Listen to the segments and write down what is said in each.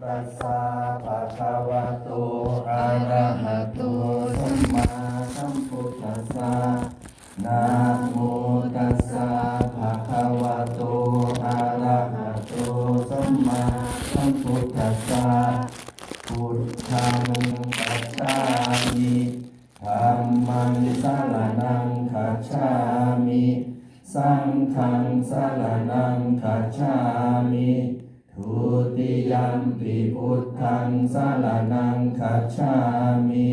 ตัสสะ ภะคะวะโต อะระหะโต สัมมาสัมพุทธัสสะ นะโมตัสสะ ภะคะวะโต อะระหะโต สัมมาสัมพุทธัสสะ พุทธัง คัจฉามิ ธัมมัง สะລະນັງ ຄັດສາມິ ສັງຄັງ ສະລະນັງ ຄັດສາມິ ທຸຕິຍຳປິ ພຸດທັງ ສະລະນັງ ຄັດສາມິ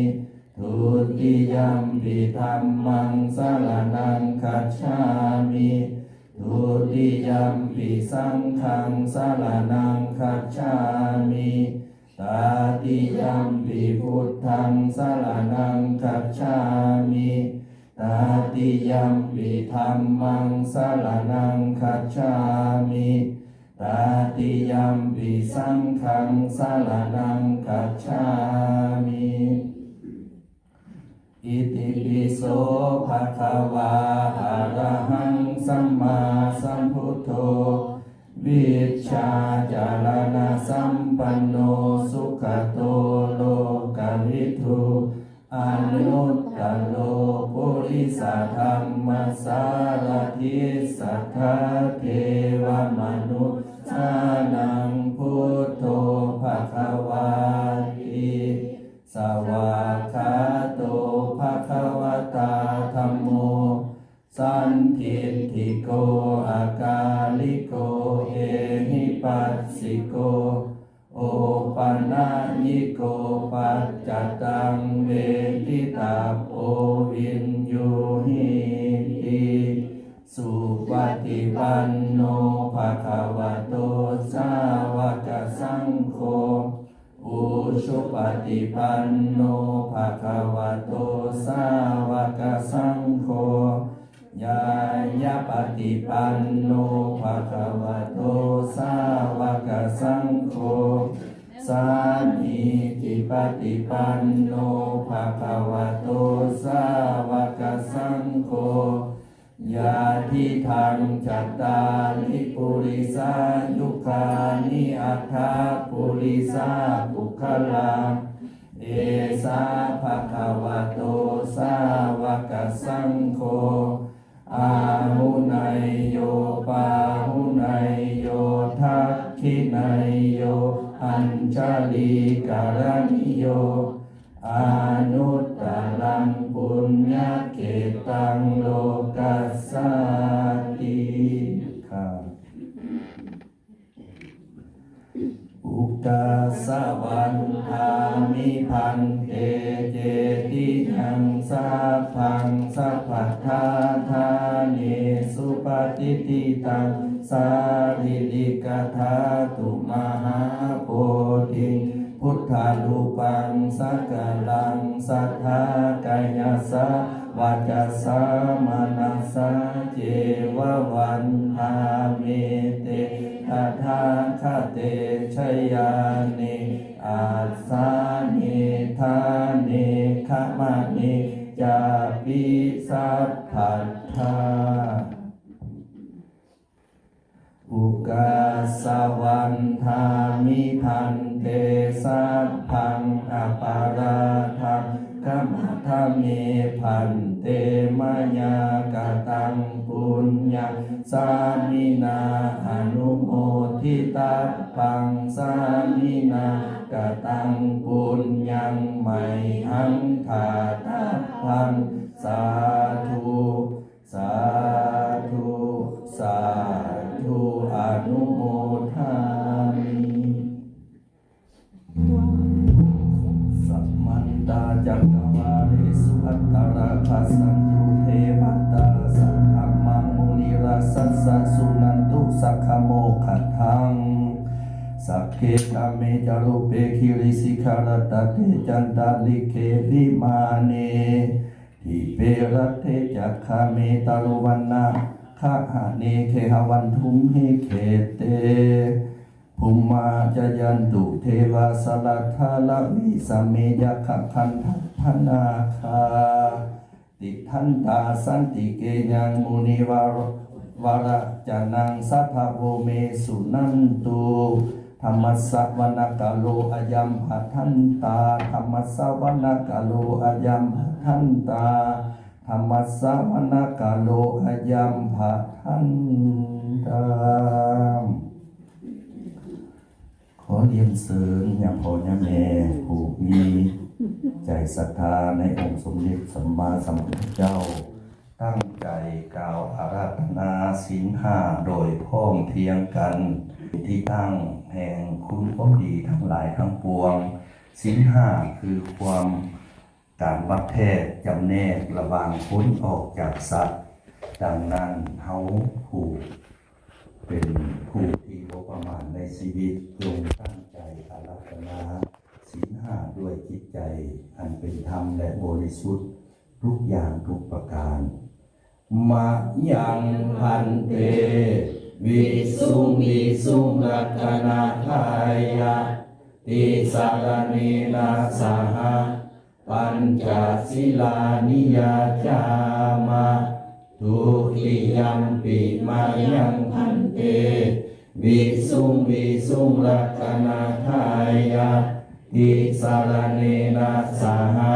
ທຸຕິຍຳປິ ທຳມັງ ສະລະນັງ ຄັດສາມິ ທຸຕິຍຳປິ ສັງຄັງ ສະລະນັງ ຄັດສາມິ ຕະຕິຍຳປິ ພຸດທັງ ສະລະນັງ ຄັດສາມິ ຕະຕິຍຳປິ ທຳມັງ ສະລະນັງ ຄັດສາມິ ຕະຕິຍຳປິ ສັງຄັງ ສະລະນັງ ຄັດສາມິ ອິຕິປິໂສ ພະຄະວາ ອະລະຫັງ ສຳມາສຳພຸດໂທ ວິຊາຈາລະນະສຳປັນໂນ ສຸກະໂຕ ໂລກະວິທູ ອະນຸດຕະໂລ ປຸລິສະທຳມະສາລະຖິ ສັດຖາເທວະມະນຸດສານັງ ພຸດໂທ ພະຄະວາຕິ ສະຫວາກຂາໂຕ ພະຄະວະຕາ ທຳໂມ ສັນທິດຖິໂກ ອະກາລິໂກ ເອຫິປັດສິໂກ ໂອປະນະຍິໂກ ປັດຈະຕັງ ເວທິຕະໂປ ວິນຢູຫິຕິ ສຸປະຕິປັນໂນ ພະຄະວະໂຕ ສາວະກະສັງໂຄ ອຸຊຸປະຕິປັນໂນ ພະຄະວະໂຕ ສາວະກະສັງໂຄ ຍາຍະປະຕິປັນໂນ ພະຄະວະໂຕ ສາວະກະສັງໂຄ ສາມີຈິປະຕິປັນໂນ ພະຄະວະໂຕ ສາວະກະສັງໂຄ ຍະທິທັງ ຈັດຕາລິ ປຸລິສາຍຸຄານິ ອັດຖະປຸລິສາປຸກຄະລາ ເອສາ ພະຄະວະໂຕ ສາວະກະສັງໂຄ ອາຫຸໄນໂຍ ປາຫຸໄນໂຍ ທັກຂິໄນໂຍ ອັນຈະລີກະລະນິໂຍ ອະນຸດຕະລັງ ປຸນຍະເຂຕັງ ໂລກັດສາຕິ ຄ່າ ອຸກາສະວັນທາມິ ພັນເຕ ເຈຕິຍັງ ສັບພັງ ສັບພັດທາ ທາເນສຸ ປະຕິທິຕັງ ສາລີລິກະທາຕຸ ມະຫາໂພທິງ ພຸດທະຮູປັງ ສັກກາລັງ ສັດທາ ກາຍະສາ ວາຈາສາ ມະນະສາ ເຈວະວັນທາມິ ເຕ ຕະຖາຄະເຕ ຊະຍານິ ອາສານິ ຖານິ ຂະມະນິ ຈາປິ ສັບພັດທາ ອຸກາສະວັນທາມິ ພັນເຕ ສັບພັງ ອະປະລາທັງ ຂະມະທະເມ ພັນເຕ ມະຍາກະຕັງ ປຸນຍັງ ສາມິນາ ອະນຸໂມທິຕັບພັງ ສາມິນາ ກະຕັງ ປຸນຍັງ ໄມຫັງ ທາຕັບພັງ ສາທຸ ສາທຸ ສາທຸ ອະນຸໂມທາມິ ສະມັນຕາຈັກກະວາເລສຸ ອັດຕະລາກະສັນຕຸ ເທວະຕາ ສະທຳມັງ ມຸນີລາສັດສະ ສຸນັນຕຸ ສັກຂະໂມກຂະທັງ ສັກເຂ ຄາເມ ຈາລຸເປ ກິຣິສິຂາລັດຕະເຕ ຈັນຕະລິເກ ວິມາເນ ດີເປ ລັດເທ ຈັກຂາເມ ຕາລຸວັນນະ ຄະຫະເນ ເຄຫະວັນທຸມຫິ ເຂເຕ ພູມມາ ຈະຍັນຕຸ ເທວາ ສະລັດຖາລະວີ ສະເມ ຍັກຂະ ຄັນທັບພະນາຄາ ຕິດທັນຕາ ສັນຕິເກ ຍັງ ມຸນີວະຣະ ວະຣະຈະນັງ ສາທະໂວ ເມ ສຸນັນຕຸ Dhammassavanakālo ayam bhadantā. Dhammassavanakālo ayam bhadantā. Dhammassavanakālo ayam bhadantā. ຂໍລຽນເຊີນຍາພໍ່ຍາແມ່ຜູ້ມີໃຈສັດທາໃນອົງສົມເດັດສຳມາສຳພຸດທະເຈົ້າ ຕັ້ງໃຈກ່າວອາລາທະນາສິນຫ້າໂດຍພ້ອມພຽງກັນ ເປັນທີ່ຕັ້ງແຫ່ງຄຸນຄວາມດີທັງຫຼາຍທັງປວງ. ສິນຫ້າຄືຄວາມ ການວັດແທກຈຳແນກລະຫວ່າງຄົນອອກຈາກສັດ, ດັ່ງນັ້ນ ເຮົາຜູ້ເປັນຜູ້ທີ່ບໍ່ປະໝາດໃນຊີວິດ ຈົ່ງຕັ້ງໃຈອາລາທະນາສິນຫ້າດ້ວຍຈິດໃຈອັນເປັນທຳ ແລະ ບໍລິສຸດທຸກຢ່າງທຸກປະການ. Mayaṃ bhante visuṃ visuṃ rakkhaṇatthāya tisaraṇena saha pañca sīlāni yācāma. Dutiyampi mayaṃ bhante visuṃ visuṃ rakkhaṇatthāya tisaraṇena saha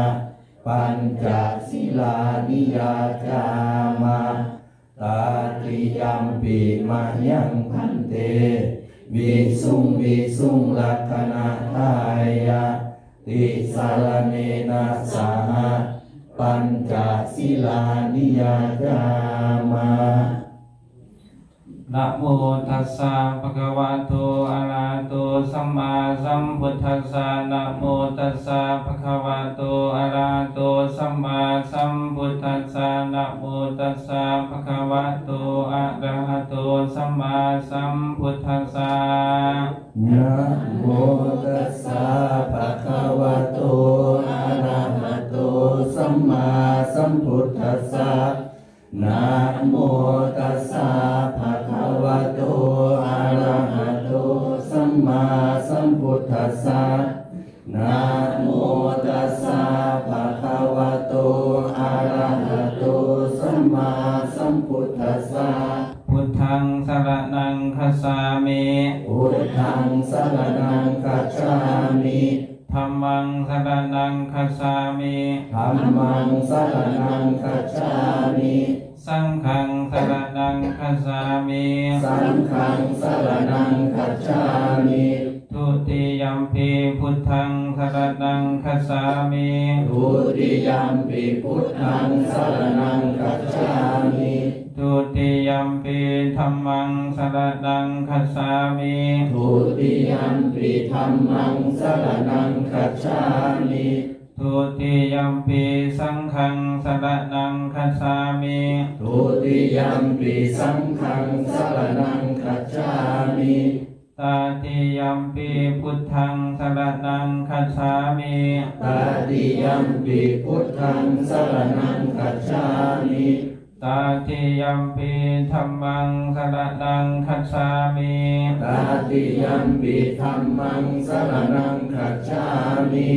pañca sīlāni yācāma. Tatiyampi mayaṃ bhante visuṃ visuṃ rakkhaṇatthāya tisaraṇena saha pañca sīlāni yācāma. Namo tassa bhagavato arahato sammāsambuddhassa. Namo tassa bhagavato arahato sammāsambuddhassa. Namo tassa bhagavato arahato sammāsambuddhassa. Namo tassa bhagavato arahato sammāsambuddhassa. Namo tassa bhagavato arahato sammāsambuddhassa. Namo tassa bhagavato arahato sammāsambuddhassa. Buddhaṃ saraṇaṃ gacchāmi. Buddhaṃ saraṇaṃ gacchāmi. Dhammaṃ saraṇaṃ gacchāmi. Dhammaṃ saraṇaṃ gacchāmi. Saṅghaṃ saraṇaṃ gacchāmi. Saṅghaṃ saraṇaṃ gacchāmi. Dutiyampi buddhaṃ saraṇaṃ gacchāmi. Dutiyampi buddhaṃ saraṇaṃ gacchāmi. Dutiyampi dhammaṃ saraṇaṃ gacchāmi. Dutiyampi dhammaṃ saraṇaṃ gacchāmi. Dutiyampi saṅghaṃ saraṇaṃ gacchāmi. Dutiyampi saṅghaṃ saraṇaṃ gacchāmi. Tatiyampi buddhaṃ saraṇaṃ gacchāmi. Tatiyampi buddhaṃ saraṇaṃ gacchāmi. Tatiyampi dhammaṃ saraṇaṃ gacchāmi. Tatiyampi dhammaṃ saraṇaṃ gacchāmi.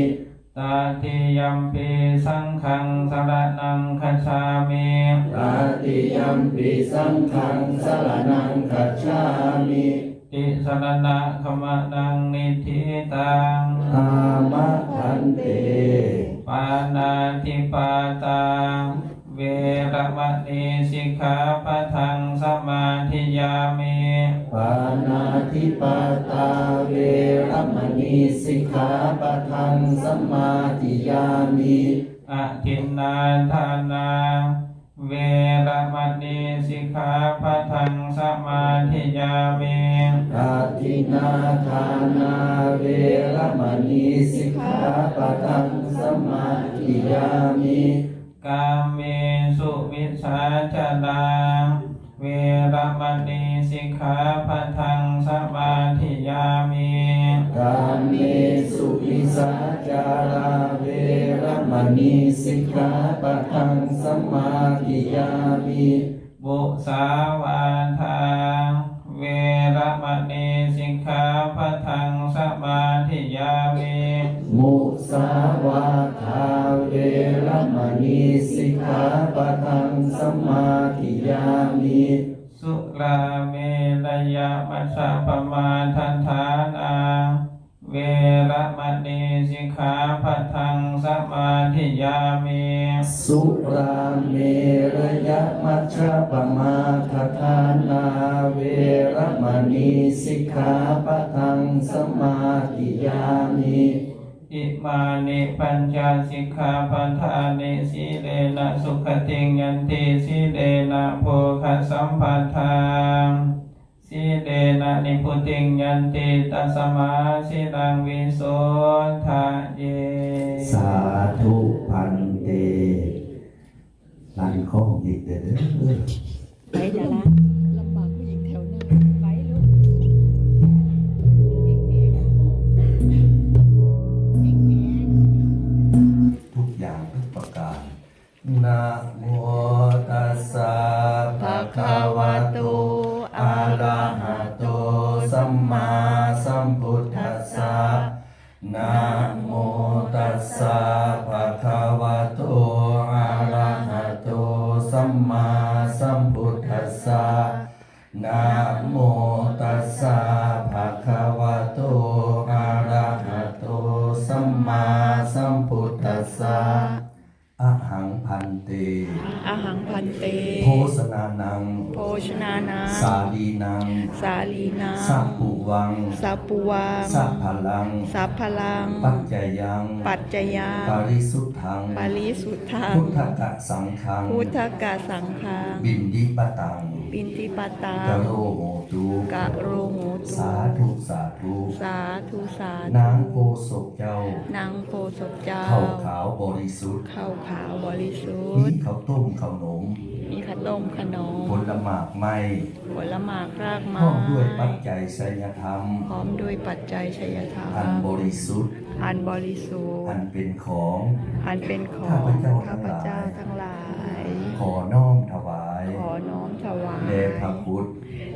Tatiyampi saṅghaṃ saraṇaṃ gacchāmi. Tatiyampi saṅghaṃ saraṇaṃ gacchāmi. Tisaraṇagamanaṃ niṭṭhitaṃ. Āma bhante. Pāṇātipātā veramaṇī sikkhāpadaṃ samādiyāmi. Pāṇātipātā veramaṇī sikkhāpadaṃ samādiyāmi. Adinnādānā veramaṇī sikkhāpadaṃ samādiyāmi. Adinnādānā veramaṇī sikkhāpadaṃ samādiyāmi. Kāmesu micchācārā veramaṇī sikkhāpadaṃ samādiyāmi. Kāmesu micchācārā veramaṇī sikkhāpadaṃ samādiyāmi. Musāvādā veramaṇī sikkhāpadaṃ samādiyāmi. Musāvādā veramaṇī sikkhāpadaṃ samādiyāmi. ມາທິຍາມິ ສຸລາເມຣະຍະມັດຈະປະມາທະຖານາ ເວຣະມະນີ ສິກຂາປະທັງ ສະມາທິຍາມິ. ອິມານິປັນຈະສິກຂາປະທານິ ສີເລນະສຸຂະຕິງຍັນຕິ ສີເລນະໂພຄະສຳປະທາ ສີເລນະນິບພຸຕິງຍັນຕິ ຕັດສະມາສີລັງວິສຸດທະເຍ. ສາທຸພັນເຕ. ລັນຂອງອີກເດີ້. ໄປດາລາ ລຳບາກຜູ້ຍິງແຖວໜ້າ ໄປລູກ. ທຸກຢ່າງທຸກປະການ. ນະໂມຕັດສະ ພະຄະວະໂຕ ອະລະຫະໂຕ ສຳມາສຳພຸດທັດສະ. ນະໂມຕັດສະ ພະຄະວະໂຕ ອະລະຫະໂຕ ສຳມາສຳພຸດທັດສະ. ນະໂມຕັດສະ ພະຄະວະໂຕ ອະລະຫະໂຕ ສຳມາສຳພຸດທັດສະ. ອະຫັງພັນເຕ ອະຫັງພັນເຕ ໂພຊະນານັງ ໂພຊະນານັງ ສາລີນັງ ສາລີນັງ ສະປຸວັງ ສະປຸວັງ ສະພະລັງ ສະພະລັງ ປັດຈະຍັງ ປັດຈະຍັງ ປະລິສຸດທັງ ປະລິສຸດທັງ ພຸດທະກະສັງຄັງ ພຸດທະກະສັງຄັງ ບິນດິປະຕັງ ບິນດິປະຕັງ ກະໂຣໂຫຕຸ ກະໂຣໂຫຕຸ ສາທຸ ສາທຸ ສາທຸ ສາທຸ ນາງໂພສົບເຈົ້າ ນາງໂພສົບເຈົ້າ ເຂົ້າຂາວບໍລິສຸດ ເຂົ້າຂາວບໍລິສຸດ ມີເຂົ້າຕົ້ມເຂົ້າໜົມ ມີເຂົ້າຕົ້ມເຂົ້າໜົມ ຜົນລະໝາກໄມ້ ຜົນລະໝາກລາກໄມ້ ພ້ອມດ້ວຍປັດໄຈໄຊຍະທຳ ພ້ອມດ້ວຍປັດໄຈໄຊຍະທຳ ອັນບໍລິສຸດ ອັນບໍລິສຸດ ອັນເປັນຂອງ ອັນເປັນຂອງ ຂ້າພະເຈົ້າ ຂ້າພະເຈົ້າທັງຫຼາຍ ທັງຫຼາຍ ຂໍນ້ອມຖວາຍ ຂໍນ້ອມຖວາຍ ແດ່ພະພຸດ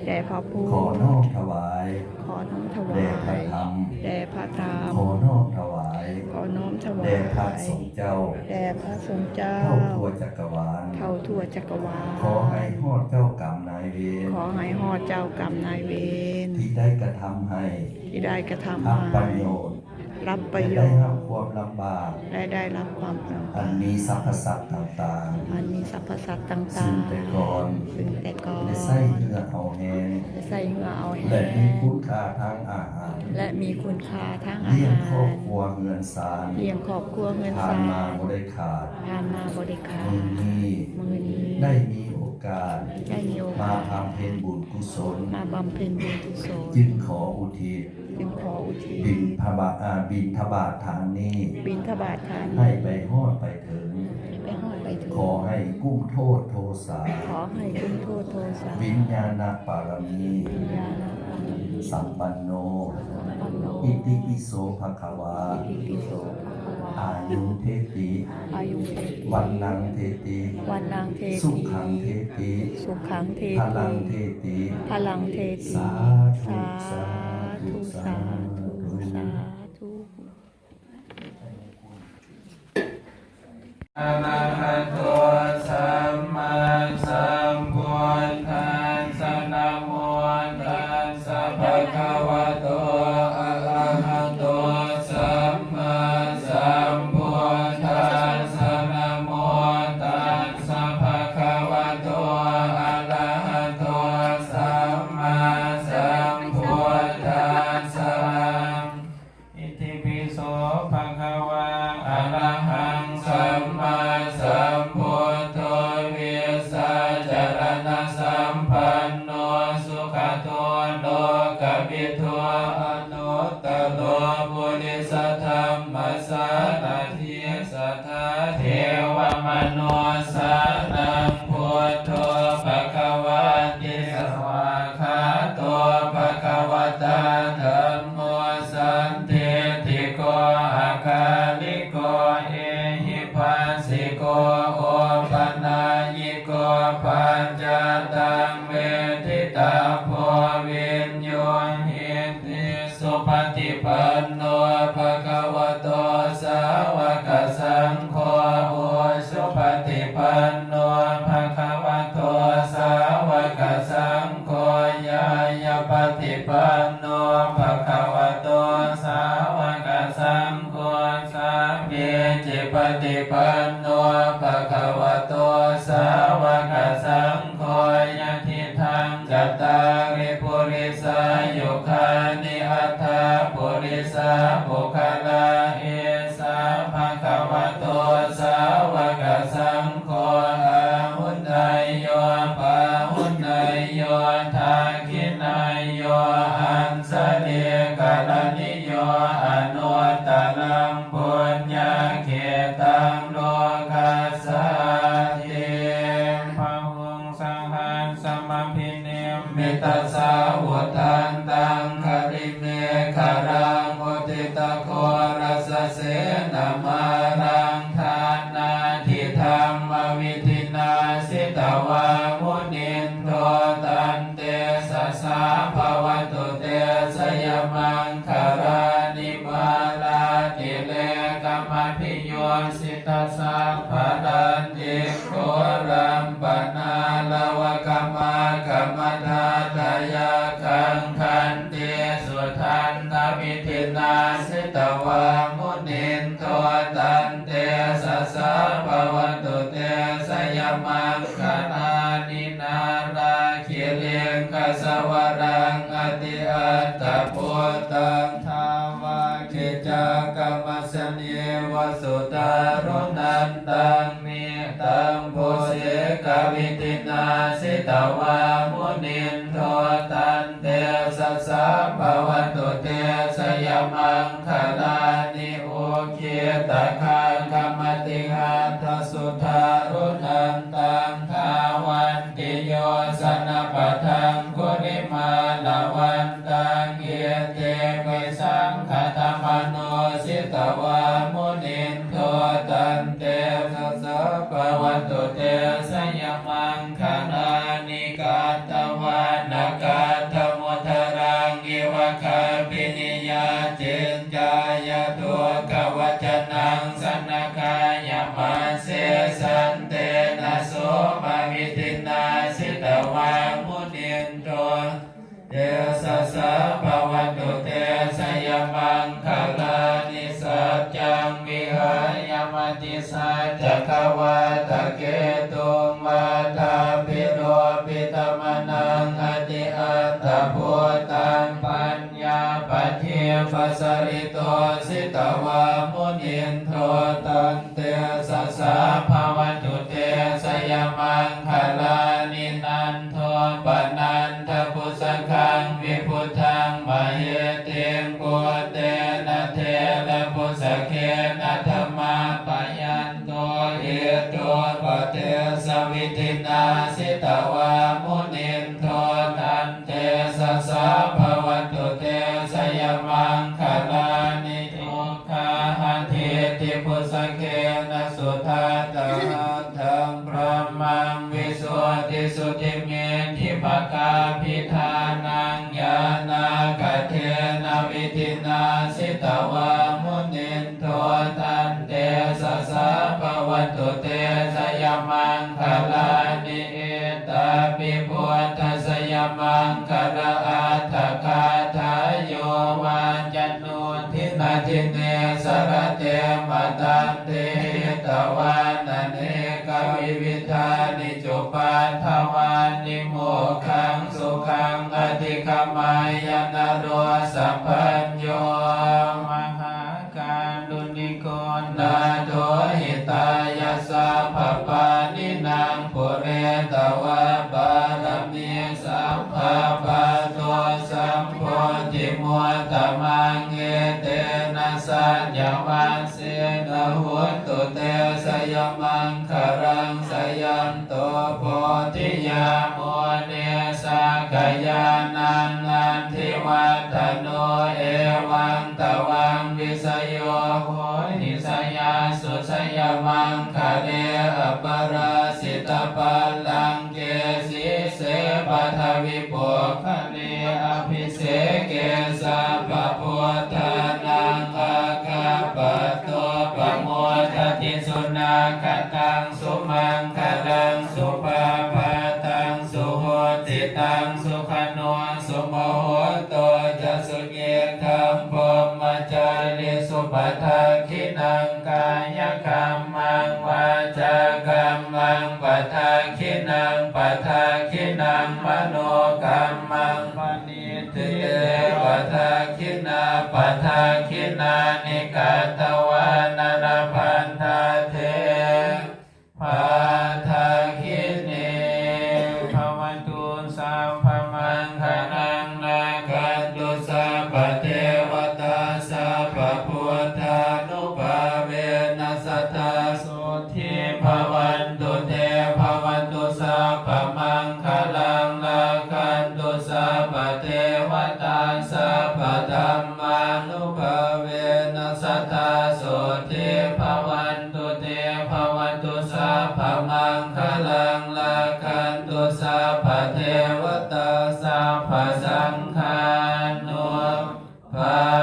ແດ່ພະພຸດ ຂໍນ້ອມຖວາຍ ຂໍນ້ອມຖວາຍ ແດ່ພະທຳ ແດ່ພະທຳ ຂໍນ້ອມຖວາຍ ຂໍນ້ອມຖວາຍ ແດ່ພະສົງເຈົ້າ ແດ່ພະສົງເຈົ້າ ເທົ່າທົ່ວຈັກກະວານ ເທົ່າທົ່ວຈັກກະວານ ຂໍໃຫ້ຮອດເຈົ້າກຳນາຍເວນ ຂໍໃຫ້ຮອດເຈົ້າກຳນາຍເວນ ທີ່ໄດ້ກະທຳໃຫ້ ທີ່ໄດ້ກະທຳໃຫ້ ອັບປະໂຫຍດ ອັບປະໂຫຍດ ແລະ ໄດ້ຮັບຄວາມລຳບາກ ແລະ ໄດ້ຮັບຄວາມລຳບາກ ອັນມີສັບພະສັດຕ່າງໆ ອັນມີສັບພະສັດຕ່າງໆ ຊຶ່ງແຕ່ກ່ອນ ຊຶ່ງແຕ່ກ່ອນ ໄດ້ໃຊ້ເຫື່ອເອົາແຮງ ໄດ້ໃຊ້ເຫື່ອເອົາແຮງ ແລະ ມີຄຸນຄ່າທາງອາຫານ ແລະ ມີຄຸນຄ່າທາງອາຫານ ລ້ຽງຄອບຄົວເຮືອນຊານ ລ້ຽງຄອບຄົວເຮືອນຊານ ຜ່ານມາບໍ່ໄດ້ຂາດ ຜ່ານມາບໍ່ໄດ້ຂາດ ມື້ນີ້ ມື້ນີ້ ໄດ້ມີໂອກາດ ໄດ້ມີໂອກາດ ມາບຳເພັນບຸນກຸສົນ ມາບຳເພັນບຸນກຸສົນ ຈຶ່ງຂໍອຸທິດ ຈຶ່ງຂໍອຸທິດ ບິນທະບາດ ອາ ບິນທະບາດທານນີ້ ບິນທະບາດທານນີ້ ໃຫ້ໄປຮອດໄປເຖິງ ໃຫ້ໄປຮອດໄປເຖິງ ຂໍໃຫ້ກຸ້ມໂທດໂທສາ ຂໍໃຫ້ກຸ້ມໂທດໂທສາ ວິນຍານະປາລະມີ ວິນຍານະປາລະມີ ສຳປັນໂນ ສຳປັນໂນ ອິຕິປິໂສພະຄະວາ ອິຕິປິໂສພະຄະວາ ອາຍຸເທຕິ ອາຍຸເທຕິ ວັນນັງເທຕິ ວັນນັງເທຕິ ສຸຂັງເທຕິ ສຸຂັງເທຕິ ພະລັງເທຕິ ພະລັງເທຕິ ສາທຸ ສາທຸ ສາທຸ ສາທຸ ສາທຸ ສາທຸ ອະລະຫະໂຕ ສຳມາສຳພຸດທັດສະ ນະໂມຕັດສະ ພະຄະວະໂຕ ອະລະຫະໂຕ ສຳມາສຳພຸດທັດສະ ນະໂມຕັດສະ ພະຄະວະໂຕ ອະລະຫະໂຕ ສຳມາສຳພຸດທັດສະ. ອິຕິປິໂສ ພະຄະວາ ອະລະຫັງ ສຳມາສຳພຸດໂທ ວິຊາຈາລະນະສຳປັນໂນ ສຸຄະໂຕ ໂລກະວິທູ ອະນຸດຕະໂລ ປຸລິສະທຳມະສາລະ ທິ ສັດທາເທວະມະນຸດສານັງ ພຸດໂທ ພະຄະວາຕິ ສະຫວາກຂາໂຕ ພະຄະວະຕາ ທຳໂມ ສັນທິດຖິໂກ ອາກາລິໂກ ເອຫິປັດສິໂກ ໂອປະນາຍິໂກ ປັດຈະຕັງ ເວທິຕາໂພ ວິນໂຍຫິ ສຸປະຕິປັນໂນ ພະຄະວະໂຕ ສາວະກະສັງໂຄ ອຸຊຸປະຕິປັນໂນ ພະຄະວະໂຕ ສາວະກະສັງໂຄ ຍາຍະປະຕິປັນໂນ ພະຄະວະໂຕ ສາວະກະສັງໂຄ ສາມີຈິປະ สา ปุคคลา เอสา ภะคะวะโต สาวกสังโฆ อาหุเนยโย ปาหุเนยโย ทักขิเนยโย อัญชลีกรณิโย อนุตตรัง ปุญญาเขตตัง โลกัสสาติ พะหุงสหัสสะมะภิ นิมมิตสาวุธันตัง กริเมขรัง อุทิตโฆรสเสนมารัง ฐานาธิธัมมวิธินา สิตวามุนินโท ตันเตสสา ภะวะตุเต ชยมังคลานิ มาลาติเลกมะภิโย สิตสัพพะลันติ โขรัมปนาลวะกะมะกะมะทัตตะยักขัง ขันติสุทันตะวิธินา สิตวามุนินโท ตันเตสะสะ ภะวะตุเต ชะยะมังคะลานิ นาลา คิริงคสะวะรัง อติอัตถะปุตตัง ทาวา กิจจาคะมัสสะนีวสุทารุนันตัง เมตตัมปุเสกวิธินา สิตวามุนินโท ตันเตสะสะ ภะวะตุเต ชะยะมังคะลานิ อุกขิตตะขังคมติหัตถสุทารุนันตัง ทาวัน ติโยชนะปะทังคุลิมาละวันตัง อิติปิสังขะตะมะโน สิตวามุนินโท ตันเตสะสะ ภะวะตุเต ชะยะมังคะลานิ กัตตวานะกัตถมุทะรัง อิวะกัปปินิยา จิน จายะ ทุกขวัจจะนัง สะนะกายะมัสเส สันเตนะโสมะวิธินา สิตวามุนินโท เตสะสะ ภะวะตุเต ชะยะมังคะลานิ สัจจังวิหายะมะติสัจจะคะวาทะเกตุง วาทาภิโรปิตะมะนัง อติอัตถะปุตตัง ปัญ ญาปัฏฐิปัสสะริโต สิตวามุนินโท ตันเตสะสะ ภะวะตุเต ชะยะมังคะลานิ นันโทปะนันทะภุสสะกัง วิภุตตังมะหิตติง ปุตเตนะเถระภุสสะเกนะ ทะมะปะยัน โต อิทธุปะเดสะวิธินา สิตวามุนินโท ตันเตสะสะ ภะวะตุเต ชะยะมังคะลานิ ทุกขาหะทิฏฐิภุสสะเกนะ สุทัตตะหัตถัง พรหมัง วิสุทธิสุทธิมิทธิภะกาภิฐานัง ญาณาคะเทนะวิธินา สิตวามุนินโท ตันเตสะสะ ภะวะตุเต ชะยะมังคะลานิ อิตาปิ พุทธัสสะยะมังคะละอัตถะกาถา โยวาจะ โน ทินนาทิเนสะระเตมะตันติ หิตวานะเนกะวิวิธานิ จุปัฏฐวานิ โมกขังสุขัง อะธิกะมะยะ นะโร สะปัญโญ มะหา การุณิโก ນາໂດ ຫິຕາຍະ ສັບພະປານິນັງ ປູເຣຕະວາ ປາລະມີ ສັບພະ ປະໂຕ ສຳໂພທິມຸດຕະມັງ ເອເຕນະ ສັນຍະວັດເສນະ ໂຫຕຸເຕ ຊະຍະມັງຄະລັງ ຊະຍັນ ໂຕ ໂພທິຍາ ມູເນ ສັກກະຍານັນ ນັນທິວັດທະໂນ ເອວັງຕະວັງ ວິສະໂຍ ໂຫຫິ ຊະຍາສຸ ຊະຍະມັງຄະເລ ອະປະລາຊິຕະບັນລັງເກ ສີເສ ປະທະວິໂປຄະ ເລ ອະພິເສເກ ສັບພະພຸດທານັງ ອາກາປະໂຕ ປະໂມດທະຕິ ສຸນາກະຕັງ ສຸມັງຄະລັງ ສຸພາພາຕັງ ສຸໂຫສິຕັງ ສຸຂະໂນ ສຸມະໂຫໂຕ ຈະ ສຸຍິດທັງ ພົມມະຈາຣິສຸ ປະທັກຂິນັງ ກາຍະກຳມັງ ວາຈາກຳມັງ ປະທັກຂິນັງ ປະທັກຂິນັງ ມະໂນກຳມັງ ປະນິດ ທິເຕ ປະທັກຂິນາ ปะทักขิณานิ กัตตวานะ ละพันทาเท ปะทักขิณี ภะวะตุ สัพพะมังคะลัง รักขันตุ สัพพะเทวะตา สัพพะพุทธานุภาเวนะ สะทา โส ที ภะวันตุ เต ภะวะตุ สัพพะมังคะลัง รักขันตุ สัพพะเทวะตา สัพพะธัมมานุภาเวนะ สะทา โส ที ภะวันตุ เต ภะวะตุ สัพพะมังคะลัง รักขันตุ สัพพะเทวะตา สัพพะสังฆานุภา